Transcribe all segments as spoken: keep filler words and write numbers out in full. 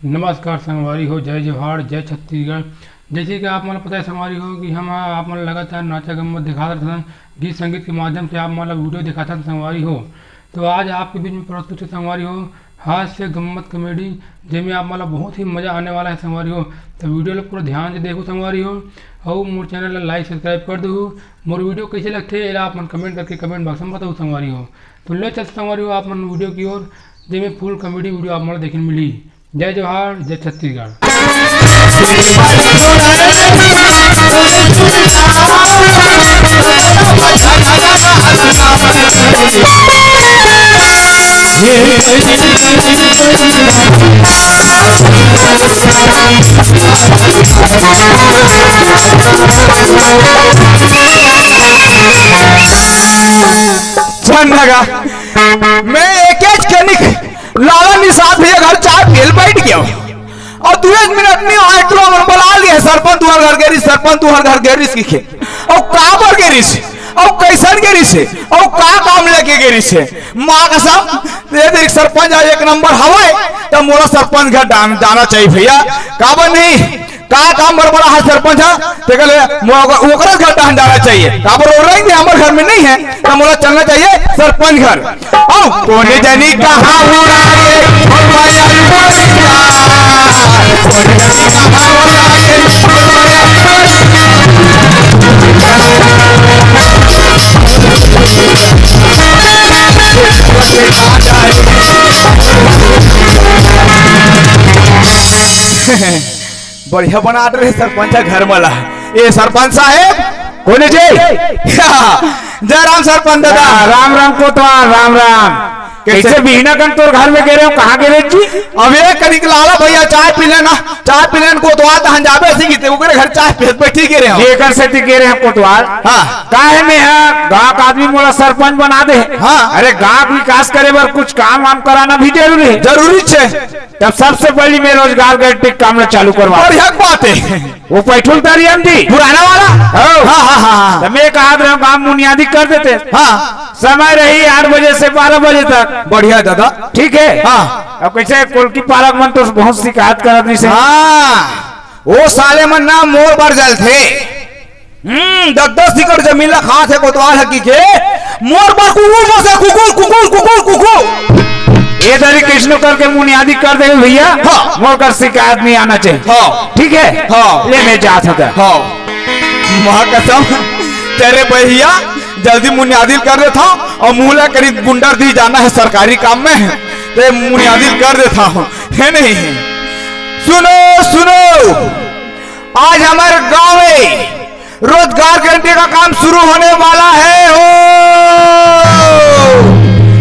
नमस्कार संगवारी हो, जय जोहार, जय छत्तीसगढ़। जैसे कि आप मन ल पता है संगवारी हो कि हम आप मन ल लगातार नाचा गम्मत दिखात रहथन, गीत संगीत के माध्यम से आप मन ल वीडियो दिखाथन संगवारी हो। तो आज आपके बीच में प्रस्तुत है संगवारी हो हास्य गम्मत कॉमेडी, जेमे आप मन ल बहुत ही मजा आने वाला है संगवारी हो। तो वीडियो ल पूरा ध्यान से देखो संगवारी हो, और मोर चैनल ल लाइक सब्सक्राइब कर दो। मोर वीडियो कैसे लगथे एला आप मन कमेंट करके कमेंट बॉक्स में बताओ संगवारी हो। तो ले चल संगवारी हो आप मन वीडियो की ओर, जेमे फुल कॉमेडी वीडियो आप मन ल देखे मिली। जय जोहार, जय छत्तीसगढ़। झन लगा, मैं एकेच कनिक लाला निषाद भैया घर चाय पिए ल बैठ गयो। अउ दू एक मिनट नहीं आए, टुरा मन बला लिए, "सरपंच तुहर घर गे रिस, सरपंच तुहर घर गे रिस," कहिके। अउ काबर गे रिस, अउ कैसन गे रिस, अउ का काम लेके गे रिस? माँ कसम, ये देख सरपंच आज एक नंबर हवय, त मोला सरपंच घर डान-, जाना चाहिए भैया। काबर नहीं? का काम गड़बड़ा है सरपंच ह? तेकर ले मो-, ओकरे घर डान जाना चाहिए। काबर वो रहेंगे, हमर घर में नहीं है, त मोला चलना चाहिए सरपंच घर। अउ कोने जनी कहाँ उड़ा रे, ओ माया बढ़िया बनात रहे सरपंच ह घर वाला। ए सरपंच साहेब, कोने जी? जय राम सरपंच दादा। हाँ, राम राम कोतवाल, राम राम। कैसे? कैसे बिहना कन तोर घर में गे रहे हो, कहाँ गे रहे जी? अब ये कनिक लाला भैया चाय पी लेना, चाय पी लेना कोतवाल तहन जाबे सी किते ओकरे घर चाय पे बैठी गे रहे हो। एकर सेती गे रहे हो कोतवाल। हाँ। काहे में है, गाँव का आदमी मोला सरपंच बना दे। हाँ। अरे गाँव के विकास करे बर कुछ काम वाम कराना भी जरूरी है। जरूरी छे। तब सबसे पहली मैं रोजगार गारंटी काम ला चालू करवा। बढ़िया बात है। वो पैठुल तरियन जी। पुराना वाला? हाँ। हाँ, हाँ, हाँ, हाँ। तो मैं कहा रहा हूँ, काम बुनियादी कर देते। हाँ। समय रही आठ बजे से बारह बजे तक। बढ़िया दादा। ठीक है? हाँ। अब कैसे कोलकी पालक मन तो बहुत शिकायत करत नहीं से। हाँ। वो साले मन ना मोर बर जलथे। हम्म, दस दस एकड़ जमीन ला खात हे कोतवाल ह कहिके, मोर बर कुकुर बोलथे, कुकुर, कुकुर, कुकुर, कुकुर। ये दरी कइसनो करके मुनियादी कर दे भैया। हाँ। मोर कर शिकायत नहीं आना चाहिए। हाँ। ठीक है? हाँ। ले मैं जात हूँ। हाँ। माँ कसम, तेरे भैया जल्दी मुनियादी कर देता हूँ और मुँह ला करीब गुंडर दी जाना है सरकारी काम में, ते मुनियादी कर देता हूँ, है नहीं? सुनो, सुनो, आज हमारे गाँव में रोजगार गारंटी का काम शुरू होने वाला है हो।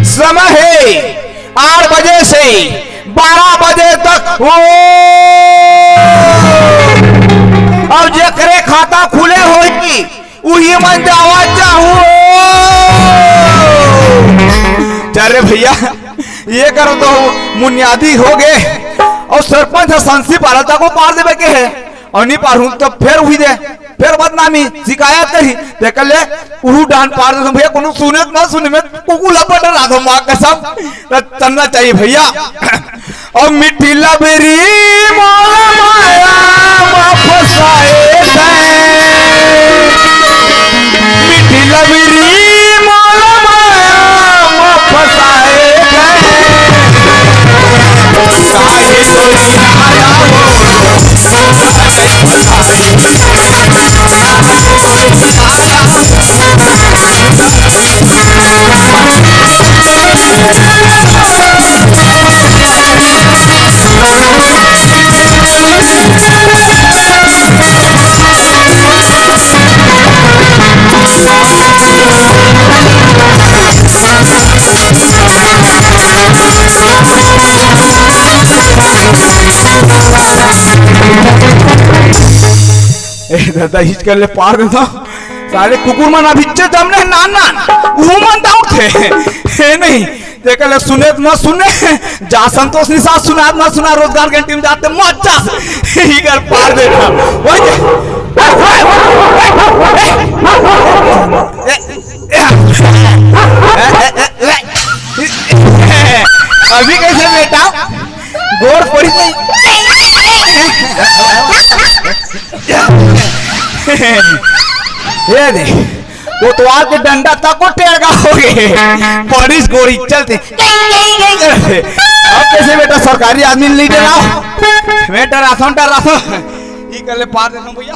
समय है आठ बजे से बारह बजे तक हो। अब जेकरे खाता खुले होही, उही मन जावा चाहू। चल रे भैया, ये करो तो मुनियादी हो गए और सरपंच ह संसी पारता को पार देवे के है। अउ नी पारहूं त फेर उही दे, फेर बदनामी, शिकायत करही। तेकर ले उहू डाहन पार दे भैया, कोनो सुने त ना सुने में कुकुला पटर राधो माँ कसम। त चलना चाहिए भैया। अउ मिट्ठी लबरी मोला माया मा फसाए दे। मिट्ठी लबरी मोला माया मा फसाए दे। ए दादा, हिच कर ले पार दे दो। साले कुकुर मन अभिच्चे जमने नान नान, वो मन दाउत है। हे नहीं, तेकर ले सुने त मत सुने, जा संतोष निषाद सुना त मत सुना, रोजगार गारंटी म जाते मत जा। ही कर पार दे दो। वही अभी कैसे बेटा? गोड़ पड़ी नहीं। ये दे, कोतवाल के डंडा तक को टेढ़ा हो गए। पड़िस गोरी चलते। अब कैसे बेटा सरकारी आदमी नहीं डराओ? मैं डराता हूँ, डराता हूँ। ये कर ले पार देता हूँ भैया,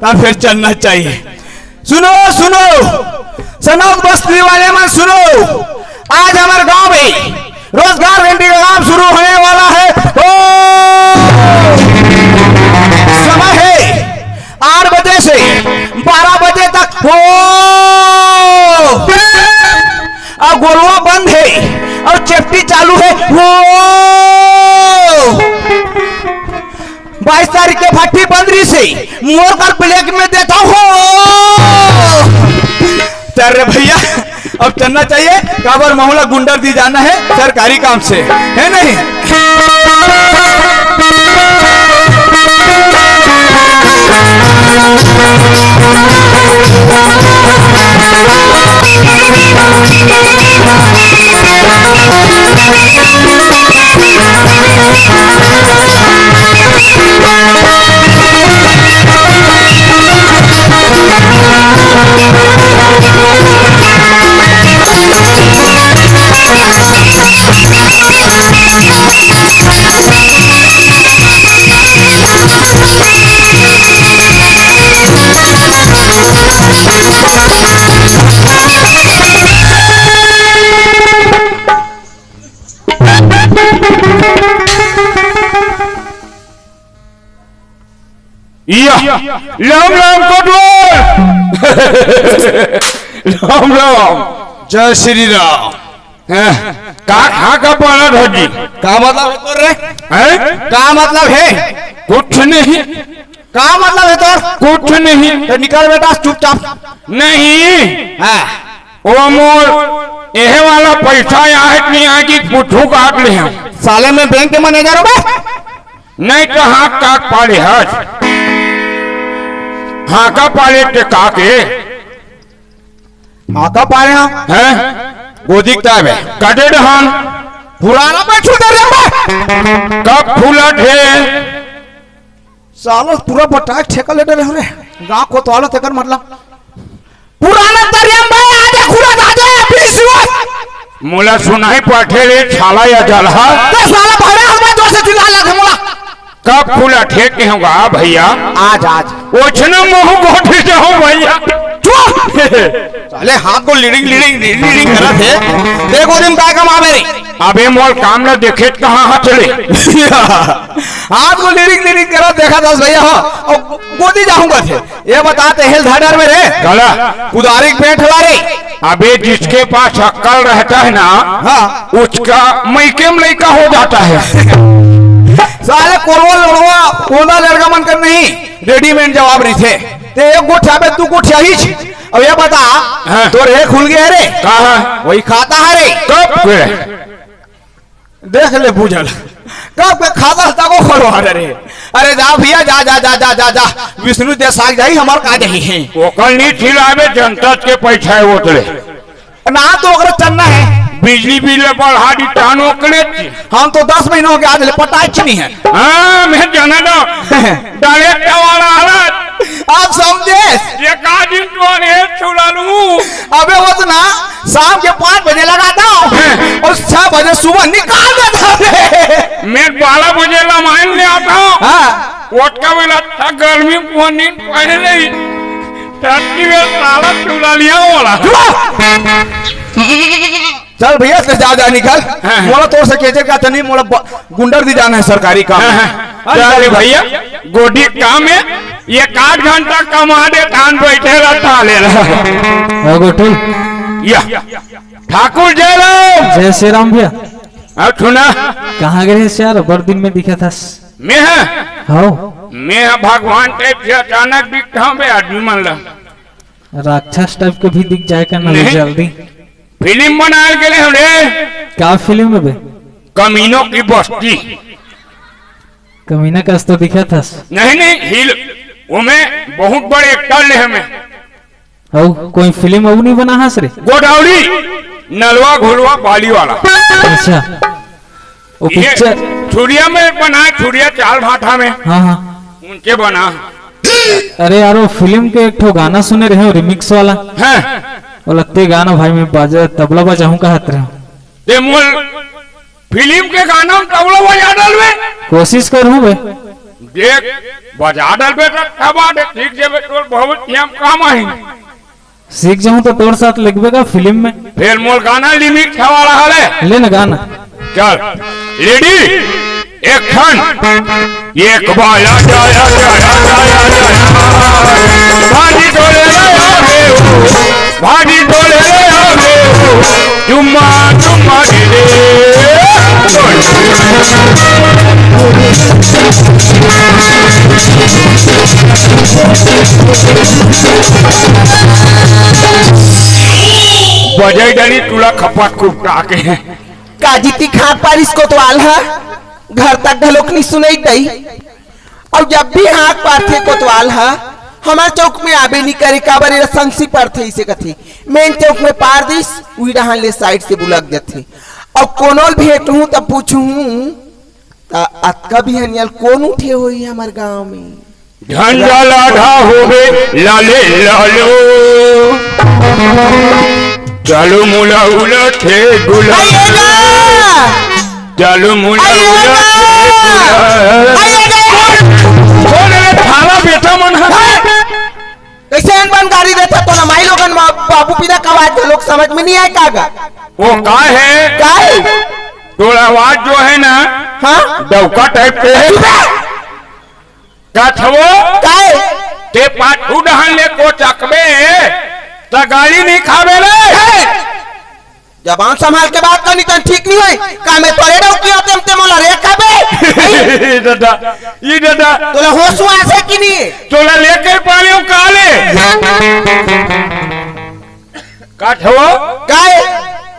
तब फिर चलना चाहिए। सुनो, सुनो, सनौत बस्ती वाले मन सुनो, आज हमारे गांव में रोजगार गारंटी का काम शुरू होने वाला है। ओ, समय है आठ बजे से बारह बजे तक। ओ, अब गोलवा बंद है और चेपटी चालू है। ओ, बाईस तारीख के भट्टी बंद रही से मोर कर ब्लैक में देता हो। तर रे भैया, अब चलना चाहिए, काबर महूला गुंडर दी जाना है सरकारी काम से, है नहीं? या, राम राम कोटवाल। राम राम। जय श्री राम। हैं? का, का, का पड़ा धोजी? का मतलब है तोर रे? हैं? का मतलब है? कुछ नहीं। का मतलब है तोर? कुछ नहीं। तो निकल बेटा चुपचाप। नहीं। हाँ। ओ मोर, एहे वाला पैसा आए कि नहीं आए कि कुछू काट ले हम। साले मैं बैंक के मैनेजर हूँ बे। नहीं तो हाथ काट पाड़े हस। हाँका पाड़े के का के? हाँका पाड़े हाँ? हैं? गोदी किताब है। कटे डहान। पुराना बैठू दे रे बे। कब फूला थे? सालो पूरा बटाक ठेका ले डरे हो रे। गाँव कोतवाल तेकर मतलब। पुराना दरिया में भाई आजा खुला आजा, प्लीज। मोला सुनाई पड़थे रे छाला या जलहा। तो साला भरे हमें जोर से चिल्ला ला थे मोला। कब फूला ठेक के होगा भैया? आज, आज। ओछना महू गोठी जाऊं भैया। चुप। साले हाथ को लीडिंग, लीडिंग, लीडिंग करा थे। देखो दिन काय कमा मेरे। अबे मोल काम ना देखे त कहाँ हाथ चले। हाथ को लीडिंग, लीडिंग करा देखा दस भैया हो। और गोदी जाऊंगा थे। ये बता तेहल धाडर में रे। गला। कुदारी के पेंट हला रे। अबे जिसके पास अक्कल रहता है ना, हाँ। उसका मैके में लइका हो जाता है। साले कोरवा लड़वा, कोदा लड़का मन कर नहीं, रेडीमेड जवाब रहिथे। ते एक गोठिया बे, तू गोठिया ही छी। अब ये बता, हाँ। तोर एक खुल गया रे। कहाँ? वही खाता है रे। कब के? देख ले बूझल, कब के खाता तको खोलवा दे रे। अरे जा भैया, जा, जा, जा, जा, जा, जा। विष्णु दे साग जाही, हमार का जाही है। ओकर नी खिलावे, जनता के पैसा है ओतले। ना तो ओकरे चलना है। बिजली बिल बढ़ा दी तान ओकरे। हम तो दस महीना हो गया, आज ले पटाई नहीं है। हाँ, मैं जाना ना। डायरेक्ट वाला हालत। आप समझे? ये का दिन तो अरे छुड़ा लूं। अबे वो तो ना, शाम के पाँच बजे लगाता हूँ और छह बजे सुबह निकाल देता हूँ। मैं बारह बजे रामायण ले आता हूँ। हाँ। वोटका में लगता गर्मी में नींद पड़े नहीं। धरती में साला चुड़ा लिया वाला। चुड़ा। चल भैया, ते जा, जा निकल। हाँ, हाँ। मोला तोर से केचर का तनी, मोला ब-, गुंडर दी जाना है सरकारी काम। हाँ, हाँ। हाँ, चल निकल। भैया, गोदी काम है, एक आध घंटा कमा दे, तान बैठे रहता ले रहा। हो गोठू। या। ठाकुर जय राम। जय श्री राम भैया। अब सुना। कहाँ गए हस यार, बड़ दिन में दिखा था। मैं है? हो। मैं है भगवान टाइप से अचानक दिखता हूँ बे आदमी मन ला। राक्षस टाइप के भी दिख जाए का ना नहीं। जल्दी। फिल्म बनाए के लिए हमने। का फिल्म है बे? कमीनों की बस्ती। कमीना कस तो दिखा था। नहीं, नहीं, हिल, वो मैं बहुत बड़े एक्टर ले हमें। अउ कोई फिल्म अउ नहीं बना हस रे? गोडावली, नलवा घोलवा बाली वाला। अच्छा, वो ये पिक्चर। छुड़िया में बना, छुड़िया चाल भाटा में। हाँ, हाँ। उनके बना। अरे यार, वो फिल्म के एक ठो गाना सुने रहे हो, रिमिक्स वाला। हैं? वो लगते गाना भाई, मैं बाजा, तबला बजाहूँ कहत रहे हो। ते मोल फिल्म के गाना में तबला बजा डालबे। कोशिश करहूँ बे। देख, बजा डालबे त तबा दे, ठीक जेबे, तोर बहुत ही हम काम आही। सीख जाहूँ त तोर साथ लगबे का फिल्म में। फेर मोर गाना लिमिट छवाला हले। ले ना गाना। चल, रेडी, एक्शन। एक बार आ जा, आ जा, आ जा, आ जा, आ जा। भाजी तोले आवे हो, भाजी तोले आवे हो, जुम्मा, जुम्मा दे दे। बजाई डाली टूला खपत कुपटा के। का जीती खाक पारिस कोतवाल ह? घर तक घलोक नहीं सुनाई दई। अउ जब भी हाक पारथे कोतवाल ह, हमर चौक में आबे नहीं करे, काबर एला संसी पड़थे, इसे कथे। मेन चौक में पार दिस, उही डहान ले साइड से बुलक जथे। अउ कोनो ल भेंटहूँ त पूछहूँ, त अतका बिहनिया ल कोन उठे होही हमर गांव में? झंडा लाढ़ा होवे लाले लालो, चालू मुला उलटे गुलाल। आइएगा। चालू मुला आइएगा। उलटे गुलाल। आइएगा। बोल रे थाला बेटा मन ह। हाँ। कैसे अनबन गाड़ी देता तो ना माई लोगन मा-, बाबू पीदा का आवाज लोग समझ में नहीं आए का गा? वो का है? का है? तोर आवाज जो है ना, हाँ? डौका टाइप के है। चुप है। का छवो? काय? ते पाछू डहन ले को चकबे, त गाली नहीं खाबे रे। हे! जबान संभाल के बात करनी तन ठीक नहीं होई। का मैं तोरे डौकी होते हम ते मोला रे खाबे? ई दादा, ई दादा। तोला होश हुआ से कि नहीं? तोला लेकर पाले हूँ काले। का छवो? काय?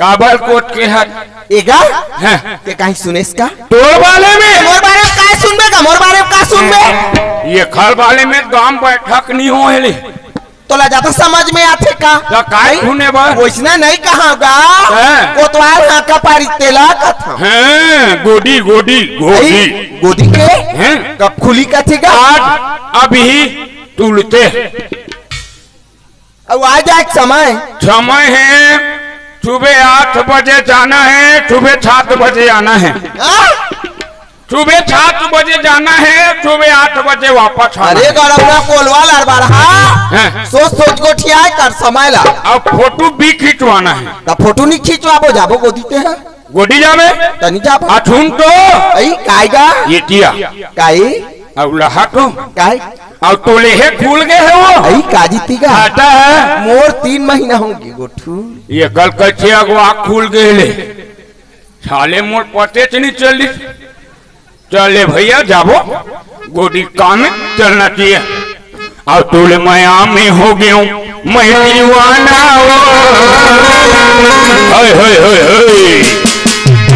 काबर कोट के हर? एगा? हैं। ते काहीं सुनेस का? तोर बारे में? मोर बारे में काय सुनबे का? मोर बारे में का सुनबे? ये खल बारे में गांव बैठक नहीं हो हेले। तोला ज्यादा समझ में आथे का? त काय सुने बर? वैसना नहीं कहा गा। हैं। कोतवाल हाँका पारी तेला कथा। हैं, गोदी, गोदी, गोदी। नहीं, गोदी के? हैं? कब खुली कथे का? आज, अभी, तुलते। अउ आ जाए समय। समय है, सुबह आठ बजे जाना है, सुबह सात बजे आना है। हाँ? सुबह सात बजे जाना है, सुबह आठ बजे वापस आना अरे है। गरम ना कोलवा लड़बा रहा। हैं। सोच सोच गोठियाए कर समय ला। अब फोटो भी खिंचवाना है। त फोटो नहीं खिंचवाबो, जाबो गोदी ते है। गोदी जाबे? तनी जाबो। आ सुन तो। आई, काय गा? ये टिया। काय? अब लहा तो। काय? अउ तोले हे खुल गए हे वो। अई काजी तीगा। खाता है। मोर तीन महीना हो गए गोठू। ये कल कच्चे अगवा खुल गए ले। साले मोर पते च नहीं चली। चले भैया जाबो। गोदी काम में चलना चाहिए। अउ तोले मया में हो गयो। मैं दीवाना हो। हाय, हाय, हाय, हाय।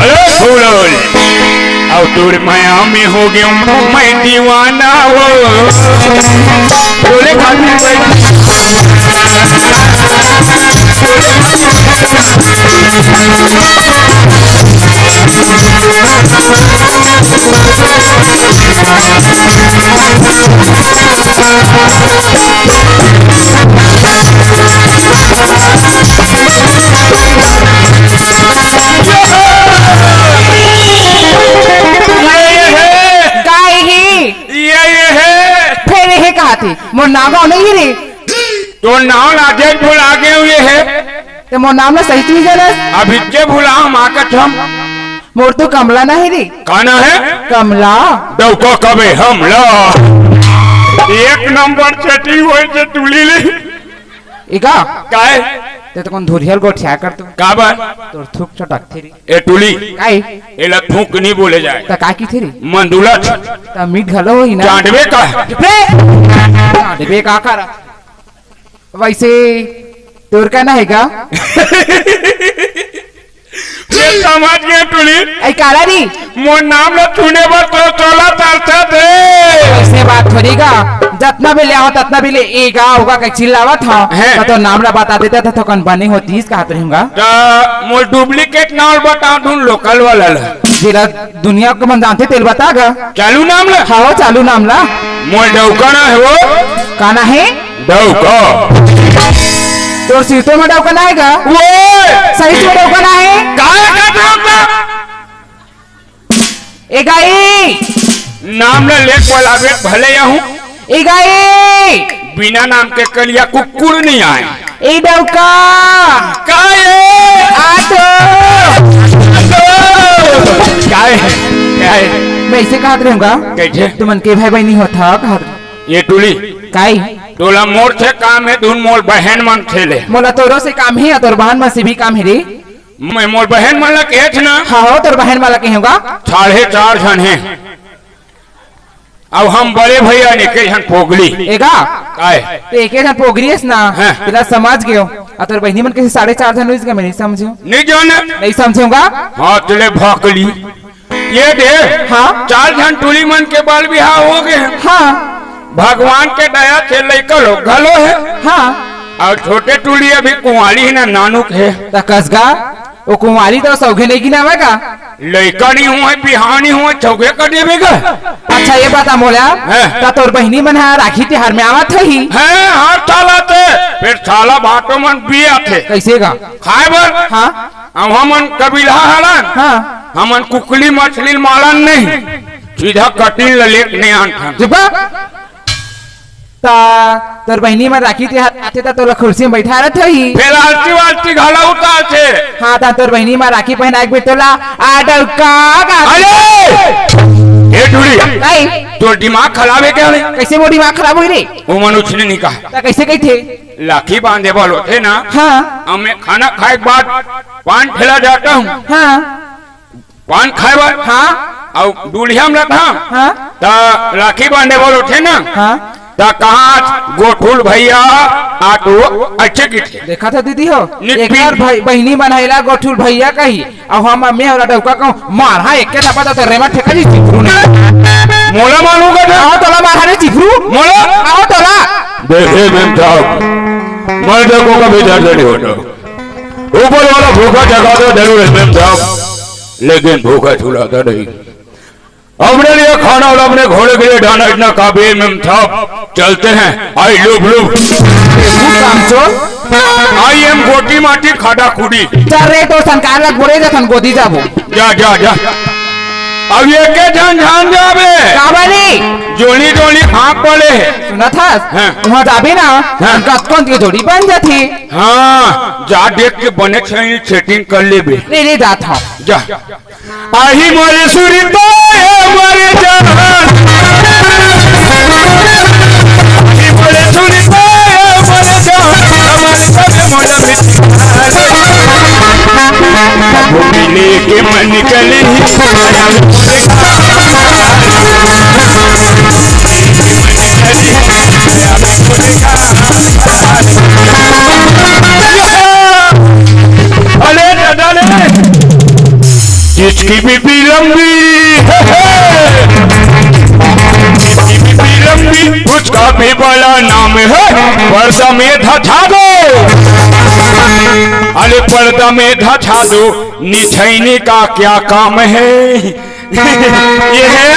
अरे फूलोल, अब तोर माया में हो गयो मैं दीवाना हो। बोले खातिर भाई। ये, ये है। का ही? ये, ये है। फेर ये कहा थे? मोर नाम नहीं रे। तोर नाम ला आज भुला गए हुए है। ते मोर नाम ला सही चीज है ना? अभी के भुला हम आकत हम। मोर तो कमला नहीं रे। का ना है? कमला। डौका कबे हमला। एक नंबर चटी होए जे टुली ली। इका? काय? ते तो कौन धुरियल गोठिया कर तू? काबर? तोर थूक चटक थेरी। ए टुली। काय? एला थूक नहीं बोले जाए। त का की थेरी? मंदुला छ। त मीठ घलो होही ना? चांडवे का? चुप रे। चांडवे का कर? वैसे तोर का ना है का? ये समझ गए टुली। ऐ काला री। मोर नाम ला सुने बर तो चोला तरसा दे। ऐसे बात थोड़ी का। जतना भी ले आवा, ततना भी ले, एगा ओगा के चिल्लावत हव। हैं। त तोर नाम ला बता देते त थोकन बने होतिस, कहत रहेंव गा। त मोर duplicate नाम बता दूं, local वाला ला। जेला दुनिया के मन जानथे, तेला बता गा। चालू नाम ला? हाँ हो, चालू नाम ला। मोर डौका ना हे वो। का ना हे? डौका। तोर सिरतो में डौका ना हे गा? वो। सही से डौका ना हे? का का डौका? ए गाई। नाम ला लेके बोलाबे भले आहूं। ए गाई। बिना नाम के कलिया कुकुर नहीं आय। ए डौका। का ए? आ तो। का ए? का ए? मैं अइसे कहत रहेंव गा। कइसे? तुमन के भाई बहिनी होथा कहत। ये टूली। काई? तोला मोर से काम हे, धुन मोर बहन मन से ले। मोला तोरो से काम हे, तोर बहन मन से भी काम हे रे। मैं मोर बहन मन ला केहेंव ना। हाँ हो, तोर बहन मन ला केहेंव गा। साढ़े चार झन हे। अब हम बड़े भैया ने के झन पोगली। एगा? काय? ते एके झन पोगली हस ना। हाँ। तेला समझ गेंव। अउ तोर बहिनी मन कइसे साढ़े चार झन होइस गा, मैं नहीं समझेंव। नहीं जाने। नहीं समझेंव गा। हाँ, तेले भोकली। ये दे। हाँ। चार झन टूली मन के बाल बिहाव हो गे हे। हाँ। भगवान के दया से लइका लोग घलो हे। हाँ। अउ छोटे टूली अभी कुंवारी हे ना, नानुक हे। त कस गा, ओ कुंवारी त सौघे नहीं गिनावय गा। लइका नहीं होय, बिहाव नहीं होय, सौघे कर देबे गा। अच्छा, ये बता मोला, हैं। त तोर बहिनी मन ह राखी तिहार में आवत होही। हैं, हर साल आथे, फेर साला भाटो मन भी आथे। कइसे गा? खाय बर। हाँ। अब हमन कबीलहा हरन, हाँ। हमन कुकली मछली मारन नहीं, सीधा कटिन ल लेके नहीं आनथन। चुप। त तोर बहिनी मन राखी तिहार आथे त तोला खुर्सी में बइठारत होही। फेर आरती वारती घला उतारथे। हाँ, त तोर बहिनी मन राखी पहनाय के बेर तोला आ डौका गा। अरे! ए टूली, काई? तोर दिमाग खराब हे का रे? कइसे मोर दिमाग खराब होही रे? ओ मनुष्य ने नहीं कहा। त कइसे कहिथे? राखी बांधे बर होथे ना। हाँ। अब मैं खाना खाय के बाद पान ठेला जाता हूँ। हाँ। पान खाय बर। हाँ। अउ डुलिया में रखा। हाँ। त राखी बांधे बर होथे ना। हाँ। त कहाँ गोठुल भैया, आ तो अच्छे किथे। देखा था दीदी हो, निक एक बार पिंक। भाई, बहिनी मन ह एला गोठुल भैया कही, अउ हम, मैं ओला डौका कहूँ, मारहा एके थप्पड़ त रेमा ठेका जी चिपरू नहीं। मोला मानू का था? हाँ, तोला मारहा रे चिपरू। मोला? हाँ, तोला। देखे मेम साहब, मर्द को कभी दर्द नहीं होता। ऊपर वाला भूखा जगाता जरूर है मेम साहब, लेकिन भूखा छुड़ाता नहीं। अपने लिए खाना और अपने घोड़े के लिए दाना इतना काफी है मेम साहब। चलते हैं। आई लुब लुब। तू कामचोर। आई एम गोटी माटी खादा खुदी। चल रे, तोर संकार ला गोड़े जथन गोदी जाबो। जा, जा, जा। अब एके झन झन जाबे। काबर रे? जोनी जोनी हाँक पड़े हे। सुनत हस? हाँ। उहाँ जाबे ना, हाँ। कतकोन के जोड़ी बन जाथे। हाँ, जा देख के बने सही setting कर लेबे। ले, ले जात हँव। जा। आही मोरे सुरता ए मोरे जान। आही मोरे सुरता ए मोरे जान। हमारे सब मन में तुम्हारे। मिले के मन कले ही। अरे दादा रे। जिसकी बीबी लंबी, जिसकी बीबी लंबी, उसका भी बड़ा नाम है। पर्दा में धधा दो। अरे पर्दा में धधा दो, निछैनी का क्या काम है? ये है।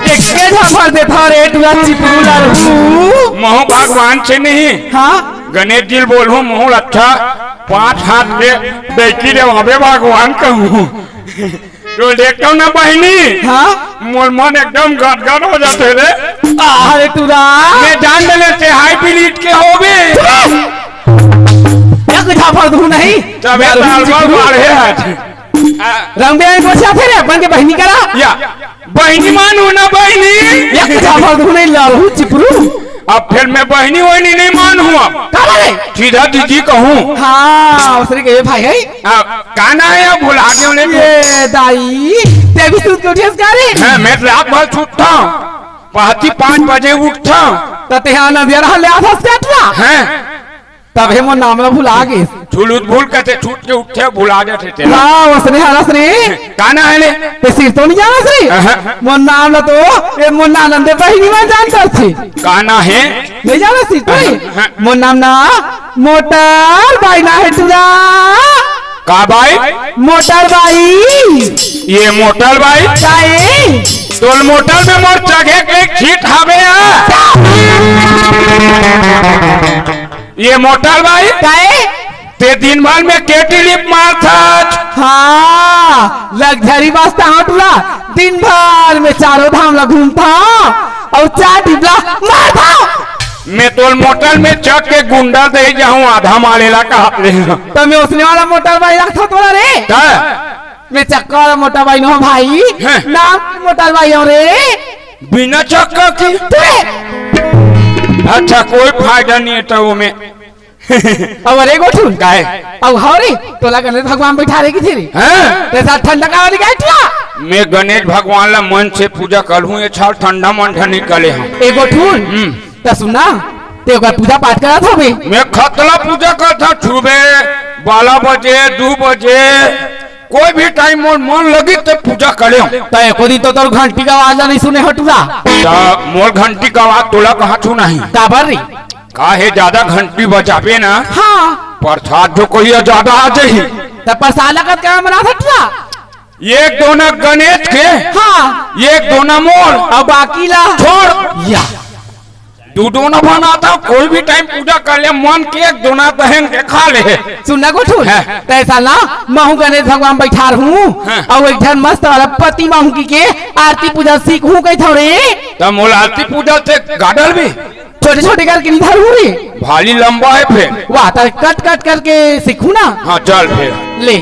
एके झापड़ देथा रे टूरा चिपरू लड़हू। महूँ भगवान से नहीं। हाँ? गणेश जी ल बोलहूँ, महूँ अच्छा पाँच हाथ के बेटी देवाबे भगवान कहूँ। तो देखथव ना बहिनी, हाँ? मोर मन एकदम गदगद हो जाथे रे। आह रे टूरा। मैं जान डरेंव ते हाई ब्रीड के होबे। एक झापड़ दूँ नहीं। तबे लड़हू ताल पर चिपरू। बाढ़े हाथ। रंग बिरंग गोठियाथे रे, अपन के बहिनी करा। या, बहिनी मानहू ना बहिनी। एक झापड़ दूँ नहीं लड़हू चिपरू। अब फेर मैं बहिनी वहिनी नहीं मानहूँ अब। काबर रे? सीधा दीदी कहूँ। हाँ, उसने कहे भाई है। आ, का ना हे, भुला गेंव ले। ये दाई, ते भी सूत के उठे हस का रे? हाँ, मैं रात भर सूतथँव। पहती पाँच बजे उठथँव। त ते हा नदिया रहा ले आथस का टूरा? हाँ। तभे मोर नाम ला भुला गेस। झुलुत भूल कथे, छूट के उठे, भुला जाथे तेला। हाँ, ओसने हरस रे। का ना हे ले? ते सिरतोन नइ जानस रे? अहं। मोर नाम ला तो, ए मोर नानंदे बहिनी मन जानत हे। का ना हे? नइ जानस सिरतोन? अहं। मोर नाम ना मोटर बाई ना हे टुरा। का बाई? मोटर बाई। ये मोटर बाई? काहे? तोर मोटर में मोर चघे के छीट हवे या? ये मोटर बाई? काहे? ते दिन भर में केटी लिप मारथस। हाँ, luxury बस त हटला, दिन भर में चारों धाम ला घूमथा अउ चार टिपला मारथा। मैं तोर मोटर में चढ़ के गुंडा दे जाहूं, आधा मारे ला कहा ले। त मैं ओसने वाला मोटर बाई रखथों तोला रे। का? मैं चक्का वाला मोटर बाई नोहंव भाई, हैं? नाम के मोटर बाई हंव रे। बिना चक्का के? तू रे। अच्छा, कोई फायदा नइ हे त ओमे। अउ अरे गोठुन। काहे? अउ हव रे, तोला गणेश भगवान बइठारे कथे रे। हैं? ते साथ ठंडा का वाली गाय टुरा? मैं गणेश भगवान ला मन से पूजा करहूं, ये साल ठंडा मंडा नइ करे हंव। ए गोठुन, हम्म। त सुन ना, ते ओकर पूजा पाठ करत हवे। मैं खतला पूजा करथंव, सुबह बारह बजे, दू बजे, कोई भी time मोर मन लगिस ते पूजा करेंव। त एको दिन तो तोर घंटी के आवाज ला नइ सुने हंव टुरा। त मोर घंटी के आवाज तोला कहां सुनाही? काबर रे? काहे जादा घंटी बजाबे ना, हाँ। प्रसाद जो कहिया जादा आ जाही। त प्रसाद ला कतका बनाथस टुरा? एक दोना गणेश के, हाँ। एक दोना मोर। अउ बाकी ला? छोड़। या। दू दोना बनाथंव, कोई भी time पूजा कर ले, मन के एक दोना दहेन के खा ले। सुन ना गोठुन, हैं। त ए साल ना महूं गणेश भगवान बइठारहूं, हैं। अउ एक झन मस्त वाला पति महूं कहिके आरती पूजा सीखहूं कहिथंव रे। त मोला आरती पूजा ते गाडल भी? छोटे छोटे करके नइ धरहूं रे। भारी लंबा हे फेर। वाह, त कट कट करके सीखहूं ना। हाँ, चल फेर। ले।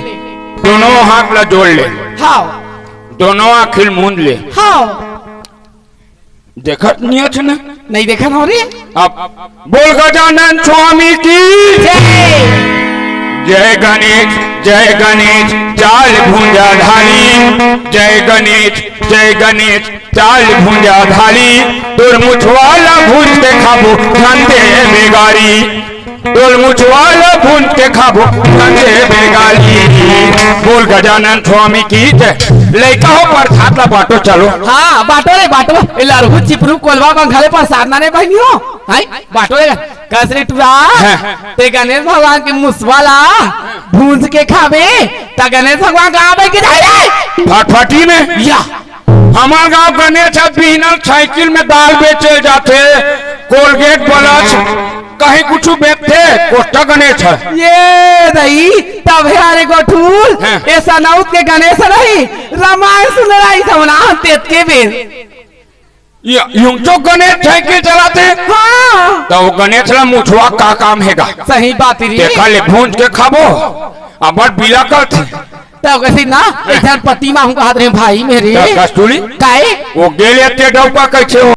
दोनों हाथ ला जोड़ ले। हाँ। दोनों आँखी ल मूंद ले। हाँ। देखत नइ हस ना? नइ देखत हंव रे। अब बोल गजानन स्वामी की जय। जय गणेश, जय गणेश, चाल भुंजा धारी। जय गणेश, जय गणेश, चाल भुंजा धारी। तोर मुछवा ला भूंज के खाबो, धन देबे गारी। तोर मुछवा ला भूंज के खाबो, धन देबे गारी। बोल गजानन स्वामी की जय। लइका हो, प्रसाद ला बांटो, चलो। हाँ, बांटो रे, बांटो। ए लरहू, चिपरू, कोलवा, बंगाली प्रसाद ना रे बहिनी हो। हाय, बांटो रे। कस रे टुरा, हाँ। ते गणेश भगवान के मुसवा ला भूंज के खाबे, त गणेश भगवान कहाँ बइठ के जाही रे? फटफटी में। या। हमर गांव गणेश ह बिहनल साइकिल में दाल बेचे जाथे, Colgate brush, कहीं कुछु बेचथे, कोस्टा गणेश ह। ये दई, तभे अरे गोठुन, हाँ। ए सनौत के गणेश नहीं, रामायण सुने ला आइस हमन तेतके बेर। ये यूं तो गणेश साइकिल चलाथे। हाँ। त ओ गणेश ला मुछवा का काम हे गा? सही बात रे। तेखर ले भूंज के खाबो, अब्बड़ बिला करथे। त कइसे ना, हाँ। एक झन पति महूं कहत रहेंव भाई मेरे। त कस्तूरी? काहे? ओ गेले ते डौका कइसे हो?